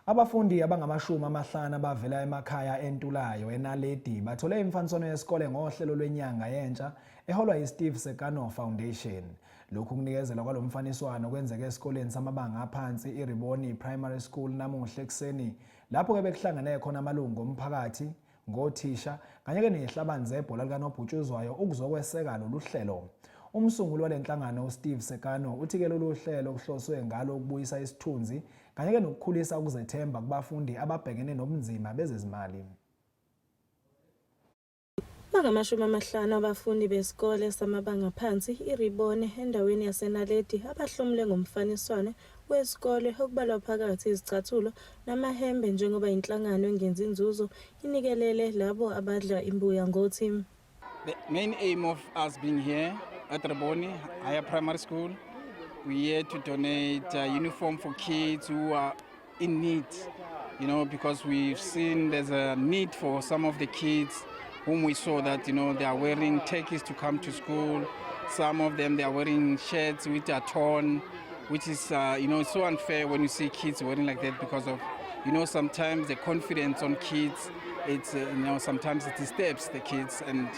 Abafundi abangama-50 abavela emakhaya entulayo eNaledi bathole imfaniswano yesikole ngohlelo lwenyanga yentsha eholwa yi-Steve Sekano Foundation. Lokhu kunikezelwa kwalo mfaniswano kwenzeke esikoleni samabanga aphansi iRiboni Primary School namuhla ekuseni, lapho-ke bekuhlangene khona amalungu omphakathi, ngothisha kanye-ke nezihlabani zebhola likanobhutshuzwayo ukuzokweseka lolu hlelo. Umsunguli wale nhlangano uSteve Sekano uthi-ke lolu hlelo kuhloswe ngalo ukubuyisa isithunzi kanye-ke nokukhulisa ukuzethemba kubafundi ababhekene nobunzima bezezimali. Bangamashumi amahlanu abafundi besikole samabanga aphansi iRibone endaweni yaseNaledi abahlomule ngomfaniswano wesikole, okubalwa phakathi izicathulo namahembe, njengoba inhlangano engenzi inzuzo inikelele labo abadla imbuya ngothi. The main aim of us being here at Raboni Higher Primary School, we're here to donate uniform for kids who are in need, because we've seen there's a need for some of the kids whom we saw that they are wearing takkies to come to school. Some of them, they are wearing shirts which are torn, which is so unfair when you see kids wearing like that because of sometimes the confidence on kids, it's sometimes it disturbs the kids, and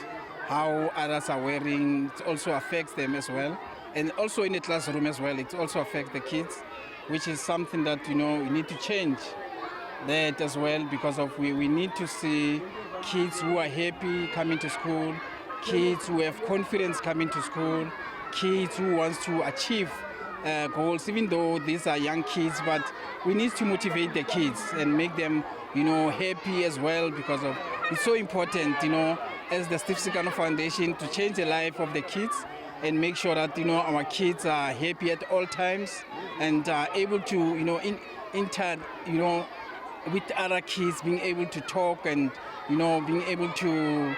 how others are wearing, it also affects them as well. And also in the classroom as well, it also affects the kids, which is something that we need to change that as well, because of we need to see kids who are happy coming to school, kids who have confidence coming to school, kids who wants to achieve goals, even though these are young kids, but we need to motivate the kids and make them happy as well, because of it's so important as the Steve Sekano Foundation to change the life of the kids and make sure that our kids are happy at all times and are able to enter with other kids, being able to talk and being able to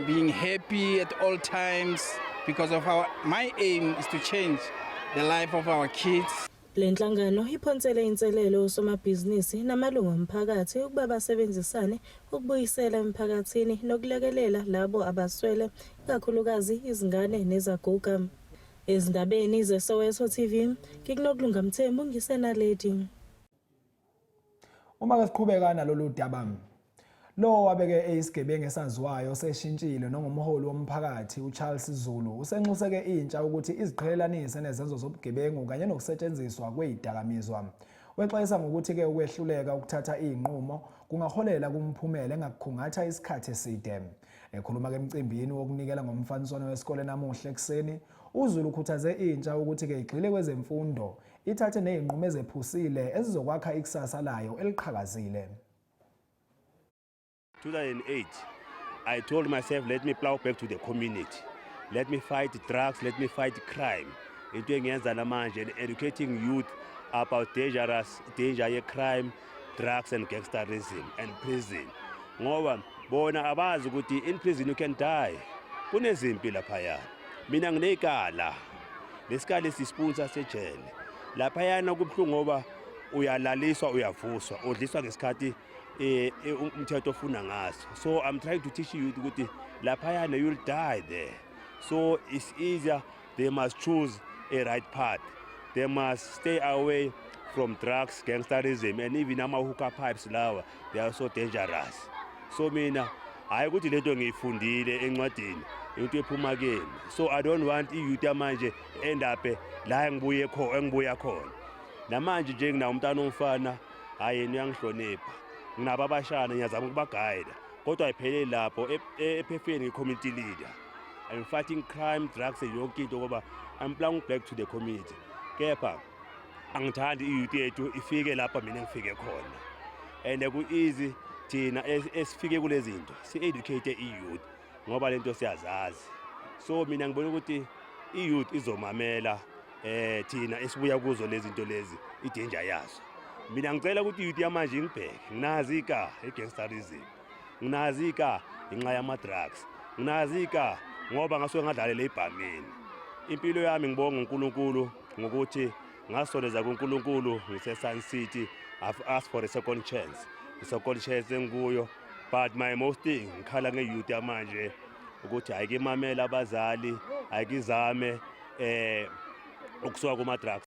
being happy at all times, because of our my aim is to change the life of our kids. Le nhlangano iphonsele inselelo osomabhizinisi namalungu omphakathi ukuba basebenzisane ukubuyisela emphakathini nokulekelela labo abaswele, ikakhulukazi izingane nezaguga. Ezindabeni zeSoweto TV, ngikuNokulunga Mthembu, ngiseNaledi. Uma ke siqhubeka nalolu daba, lo wabeke eyisigebengu esaziwayo seshintshile nongumholi womphakathi uCharles Zulu usenxuseke intsha ukuthi iziqhelelanise nezenzo zobugebengu kanye nokusetshenziswa kwezidakamizwa. Wexwayisa ngokuthi ke ukwehluleka ukuthatha izinqumo kungaholela kumphumela engakukhungatha isikhathi eside. Ekhuluma ke emcimbini wokunikela ngomfaniswano wesikole namuhla ekuseni, uZulu ukhuthaze intsha ukuthi ke igxile kwezemfundo, ithathe nezinqumo ezephusile ezizokwakha ikusasa layo eliqhakazile. 2008, I told myself, let me plow back to the community. Let me fight drugs, let me fight crime. Into engiyenza namanje, educating youth about dangerous danger ye-crime, drugs and gangsterism and prison. Ngoba bona abazi ukuthi in prison you can die. Kunezimpi laphaya. Mina nginekala. Lesikali sispoon sasejele. Laphayana kubuhlungu ngoba uyalaliswa, uyavuswa, udliswa ngesikhathi umthetho ofuna ngaso. So I'm trying to teach you ukuthi laphayana you'll die there, so it's easier they must choose a right path. They must stay away from drugs, gangsterism and even ama-hookah pipes lawa. They are so dangerous. So mina, hayi ukuthi lento ngiyifundile encwadini, into ephuma kimi. So I don't want i-youth yamanje end up la engibuye kho engibuya khona namanje nje. Nginawo umntana omfana, hayi, yena uyangihlonipha. Nginabo abashana, ngiyazama ukubagayida, kodwa ayipheleli lapho. Ephefeni ngi-community leader. I'm fighting crime, drugs, yonke into, ngoba I'm plowing back to the community. Kepha angithandi i-youth yethu ifike lapha mina engifike khona, and ku-easy thina esifike kule zinto si-educate i-youth, ngoba lento siyazazi. So mina ngibona ukuthi i-youth izomamela thina esibuya kuzo lezi zinto lezi, i-danger yazo. Mina ngicela ukuthi i-youth yamanje ingibheke. Nginazi ika i-gangsterism, nginazi ika inxa yama-drugs, nginazi ika ngoba ngasuke ngadlalela ibhamini impilo yami. Ngibonga uNkulunkulu ngokuthi ngasondeza kuNkulunkulu ngise-Sun City. I've asked for a second chance, i-second chance engikuyo. But my most thing, ngikhala nge-youth yamanje ukuthi ayikimamela abazali, ayikizame ukusuka kuma-drugs.